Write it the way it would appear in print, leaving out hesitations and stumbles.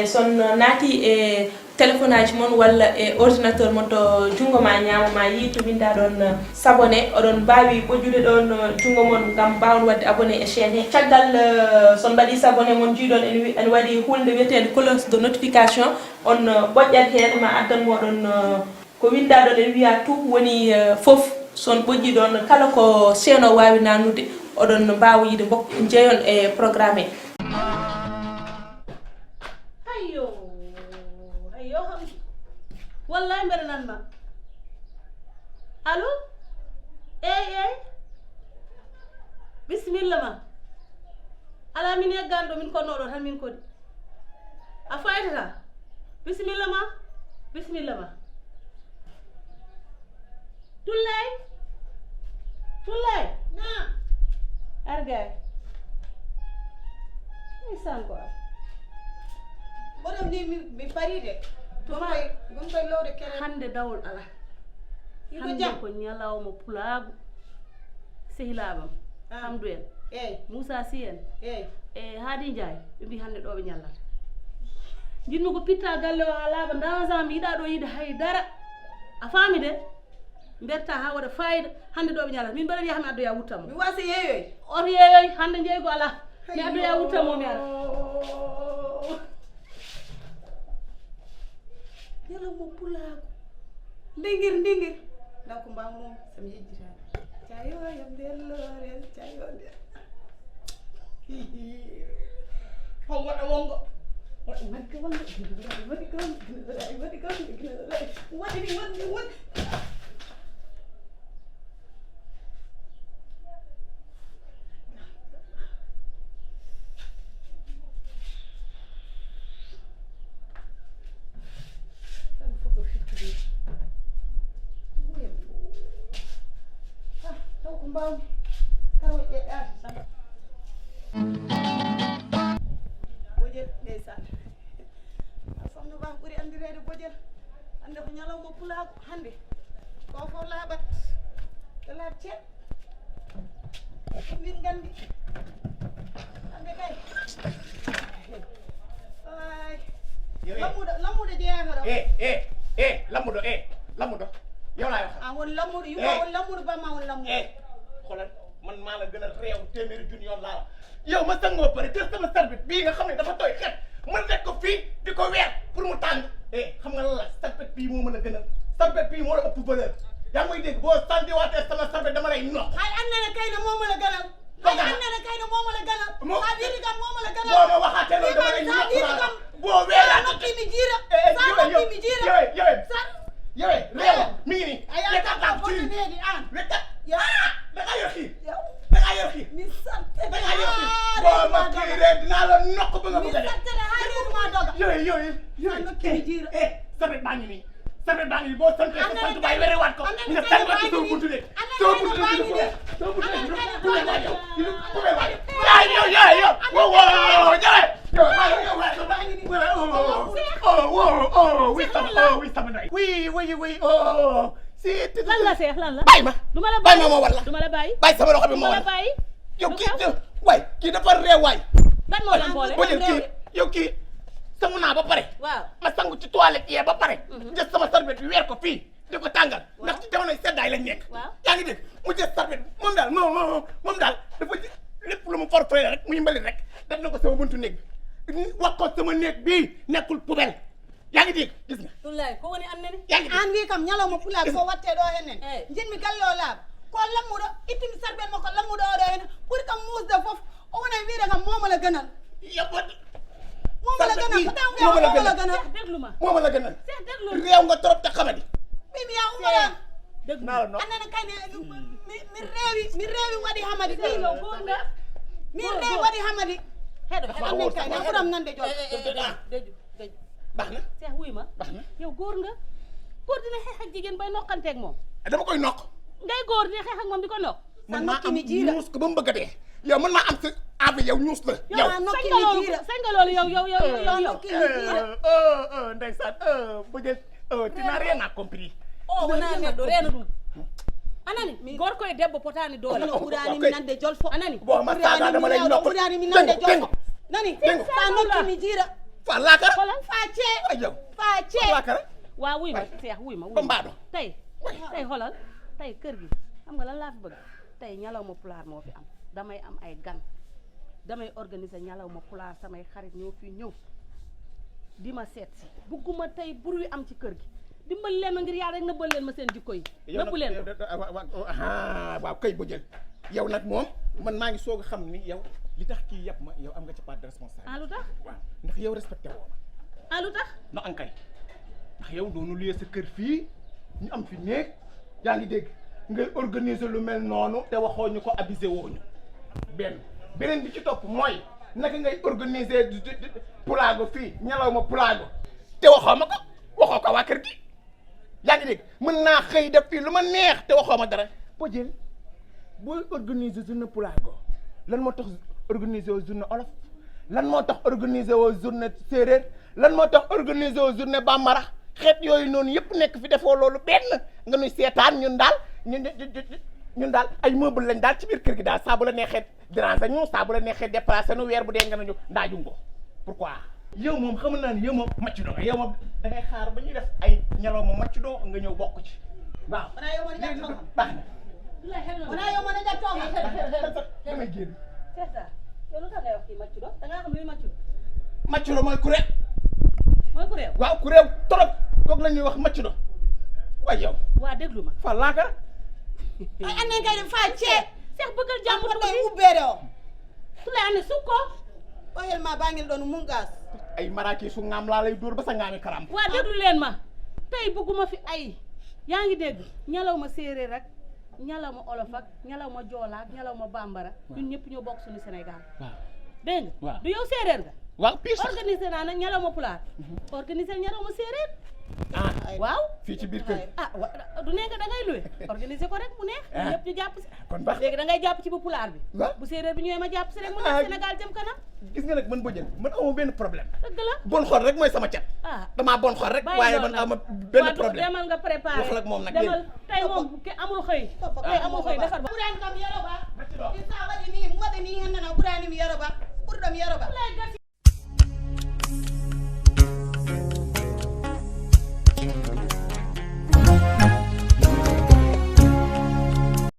son naati e téléphonage mon walla e ordinateur mon to jungo ma ñaama ma yi to winda don s'abonné odon bawi bojjude don jungo mon ngam bawon wadde abonné e chaîne he caggal son badi s'abonné mon jiidon en wadi hulde wetede cloche de notification on bojjat hen ma addan modon ko winda don en wiya tout woni fof son bojji don kala ko seno wawi nanude odon bawi yide bok jeyon e programme wallahi mbere nan ma allo ey bismillah ma ala min e gando min konno do tan min kodi a faytata bismillah ma tullay na argay ni sanko bodam ni mi paride gum koy lowde kere hande dawol ala hande ko nyalawma pulaagu sehilabam hamdu en Moussa Sy en e Hadi Ndiaye ɓe mbi hande ɗo ɓe ñallata jinmi ko pitta galle o ha laaɓa dansam mi yiɗa ɗo yiide haydara a faami de berta ha waɗa fayida hande ɗo ɓe ñallata min mbaɗa yahami addoya wuttamo mi wasa yeeyoy oto yeeyoy hande jeeygo ala mi addoya wuttamo mi ara ñalawma pulaagu ndingir ndaw ko mbam mom sam yejjitani cayoyam ndellore cayode hon waɗa wongo waɗi Bom, karo jeɗɗaade tan bojel ndeysaan a sohna Ba ɓuri anndireede bojel hannde ko ñalawma pulaagu hannde ko fof laaɓat ko laaɓ ceeɗ min nganndi hannde kay lammuɗo jeeyaka ɗo lammuɗo yow laay wax a won lammuɗo yuma won lammuɗo bamma won lammuɗo xoolal man maa la gën a réew téeméeri junni yoon laa la yow ma sangoo pare te sama sarbet bii nga xam ne dafa tooy xet ma nekk ko fii di ko weer pour mu tàng xam nga lan la sarbet bii moo mën a gënal sarbet bii moo la ëpp valeur yaa ngi may dégg boo sandiwaatee sama sarbet dama lay noq hay annene kay ne moo ma la gënal hay annene kay ne moo ma la gënal sa diri kam moo ma la gënal boo ma waxaatee loolu dama lay noq boo weeraat nokki mi jiira sa nokki mi jiira yow réew mi ngi nii aya ko needi an wekkat ya da nga yor xii da nga yor xii mi sante da nga yor xii boo ma kiiree dinaa la noq ba nga bëgg a def mi sante ha reedu ma doga yooyu nokki mi jiira sabet baa ngi nii sabet baa ngi nii boo santee sa sant baay were waat ko nga tànn ci soo buntu de soo buntu de soo buntu de pubee waa yow pubee waa yow yow wow jare lan la seex lan la bàyyi ma duma la bàyyi ma moo war la duma la bàyyi bàyyi sama loxo bi moo war duma la bàyyi yow kii waay kii dafa réew waay lan moo leen boole boo jël kii yow kii sangu naa ba pare waaw ma sangu ci toilette yee ba pare jël sama sarbet bi weer ko fii di ko tàngal ndax ci jamonoy seddaay lañ nekk yaa ngi dégg mu jël sarbet moom daal moom daal dafa lépp lu mu forfait rek muy mbalit rek def na ko sama buntu néeg bi wax ko sama néeg bii nekkul poubelle yaa ngi dégg gis nga wallahi ko woni annene yaa ngi dégg an wi kam ñalawma pulaagu ko watte ɗo hennen jinmi galle o laaɓa ko lammuɗo ittimi sarbet makko lammuɗo oɗo hennen ɓuri kam muusde fof o wona wiide kam mooma la gënal mooma la gënal ko taw wiya mooma la gënal dégluma mooma la gënal seex déglu réew nga trop te xamadi ɓimi ya umaran déglu naa la noonu annene kayne mi reewi waɗi hamadi yow góor nga mi reewi waɗi hamadi heɗo annen kayne ɓuram nande jol deju baax na seex wuy ma baax na yow góor nga góor dina xeex ak jigéen bay noqanteeg moom dama koy noq ngay góor di xeex ak moom di ko noq man maa am ñuus ko ba mu bëgg a dee yow man maa am sa envie yow ñuus la yow sañ nga loolu yow ndeysaan bu jël tu n'as rien à compris o wona neɗɗo reena ɗum anani gorko e debbo potani doole ɓurani mi nande jolfo anani bo ma saga dama lay noq ɓurani mi nande jolfo nani sa nokki mi jiira fa laakara xoolal Fathie ay yow Fathie laakara waaw wuy ma seex wuy ma ba mbaado tey xoolal tey kër gi xam nga lan laa fi bëgg tey ñalaw ma pulaar moo fi am damay am ay gan damay organiser ñalaw ma pulaar samay xarit ñoo fii ñëw di ma seet si bugguma tey bur wi am ci kër gi dimbali leen ma ngir yaa rek nëbbal leen ma seen jikko yi nëbbu leen waaw kay bu jël yow nag moom man maa ngi soog a xam ni yow li tax kii yàpp ma yow am nga ci part de responsabilité lu tax waaw ndax yow respecté woo ma lu tax no ankay ndax yow doonu luyee sa kër fii ñu am fi néeg yaa ngi dégg ngay organiser lu mel noonu te waxoo ñu ko abusé woo ñu beneen bi ci topp mooy naka ngay organiser pulaago fii ñalaw ma pulaago te waxoo ma ko waxoo ko waa kër gi yaa ngi dégg mën naa xëy def fii lu ma neex te waxoo ma dara boo jël booy organiser journée pulaago lan moo tax organiser woo journée olof lan moo tax organiser woo journée séeréer lan moo tax organiser woo journée bambara xeet yooyu noonu yëpp nekk fi defoo loolu benn nga nuy seetaan ñun daal ay meuble lañ daal ci biir kër gi daal saa bu la neexee déranger ñu saa bu la neexee déplacé nu weer bu dee nga nañu ndaaju ngo pourquoi yow moom xam naa ne yow moom macc doo yow moom da ngay xaar ba ñuy def ay ñelaw ma macc doo nga ñëw bokk ci waaw baax na damay génn yow lu tax ngay wax kii macc do da ngaa xam luy macc do macc do mooy kuréel mooy ku réew waaw kuréel trop kooku la ñuy wax macc do waaye yow waa déglu ma fa laakara ay ane kay Fathie seex bëggal jàmm ko tuuti ubbere o tu lay ane sukko oyel ma baa ngel doon mungas ay maraaki su ngaam laa lay dóor ba sa ngaami karam waa déglu leen ma tey bëgguma fi ay yaa ngi dégg ñalaw ma séeréer rek ñalaw ma olof ak ñalaw ma joolaak ñalaw ma bambara ñun ñëpp ñoo bokk suñu Sénégal waaw dégg nga waaw du yow séeréer nga waaw pire sax organiser naa nag ñalaw ma pulaar organiser ñalaw ma séeréer waaw fii ci biir kër du nekk da ngay luwe organiser ko rek mu neex ñun ñëpp ñu jàpp si kon baax léegi da ngay jàpp ci bu pulaar bi waaw bu séeréer bi ñëwee ma jàpp si rek mu neex Sénégal jëm kanam gis nga nag man boo jël man amoo benn problème dëgg la bon xol rek mooy sama cat damaa bon xol rek waaye man ama benn problème demal nga préparé wax la ak moom nag demal tey moom ke amul xëy tey amul xëy defar ɓuran kam yaroba i sawadi ni mbaɗa ni hennana ɓurani mi yaroba ɓurɗam yaroba lay gasi